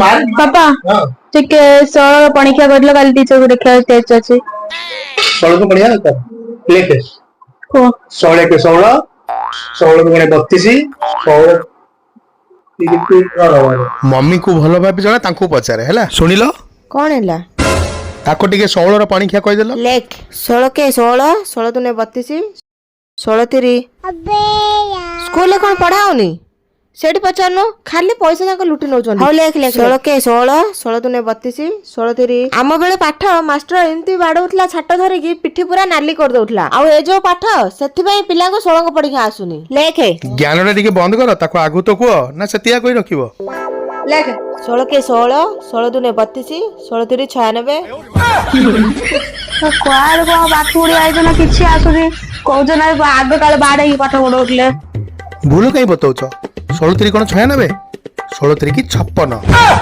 ବାପା, ଟିକେ 16 ପଣିଖିଆ କରିଲ, କାଲି ଟିଚରକୁ ଦେଖିବାକୁ ଟେଷ୍ଟ ଅଛି। 16କୁ ପଢିବା ଦରକାର, ଲେଖେ। କୁହ। 16 ଏକ 16, 16 ଗୁଣେ 32, 16 ତିରିଶ। ମମିକୁ ଭଲ ଭାବେ ଜଣା, ତାଙ୍କୁ ପଚାରେ ହେଲା, ଶୁଣିଲ? କଣ ହେଲା? ତାକୁ ଟିକେ 16ର ପଣିଖିଆ କହିଦେଲ। ଲେଖ, 16 କେ 16, 16 ଦୁନେ 32, 16 ତିରି। ସ୍କୁଲରେ କଣ ପଢା ହଉନି? ସେଇଠି ପଚାରୁନୁ। ଖାଲି ପଇସା ଯାକ ଲୁଟି ନଉଛନ୍ତି। ହଉ, ଲେଖ ଲେଖ, 16 କେ 16, 16 ଦୁନେ 32, 16 ତିରି। ଆମ ବେଳେ ପାଠ ମାଷ୍ଟର ଏମିତି ବାଡଉଥିଲା, ଛାଟ ଧରିକି ପିଠି ପୁରା ନାଲି କରିଦଉଥିଲା। ଆଉ ଏ ଯୋଉ ପାଠ, ସେଥିପାଇଁ ପିଲାଙ୍କୁ 16ଙ୍କ ପରୀକ୍ଷା ଆସୁନି। ଲେଖେ। ଜ୍ଞାନଟା ଟିକେ ବନ୍ଦ କର। ତାକୁ ଆଗକୁ ତ କୁହ ନା ସେତିଆ କହି ରଖିବ? ଲେଖ, 16 କେ 16, 16 ଦୁନେ 32, 16 ତିରି 96। କୁଆଡେ କଣ ପାଠ ପଢି ଆଇଛ ନା କିଛି ଆସୁନି କହୁଛ ନା, ଆଗ କାଳେ ବାଡେଇକି ପାଠ ପଢଉଥିଲେ। ଭୁଲ କାହିଁ ବତଉଛ? 16 ତିରି କଣ 96? 16 ତିରିକି 56।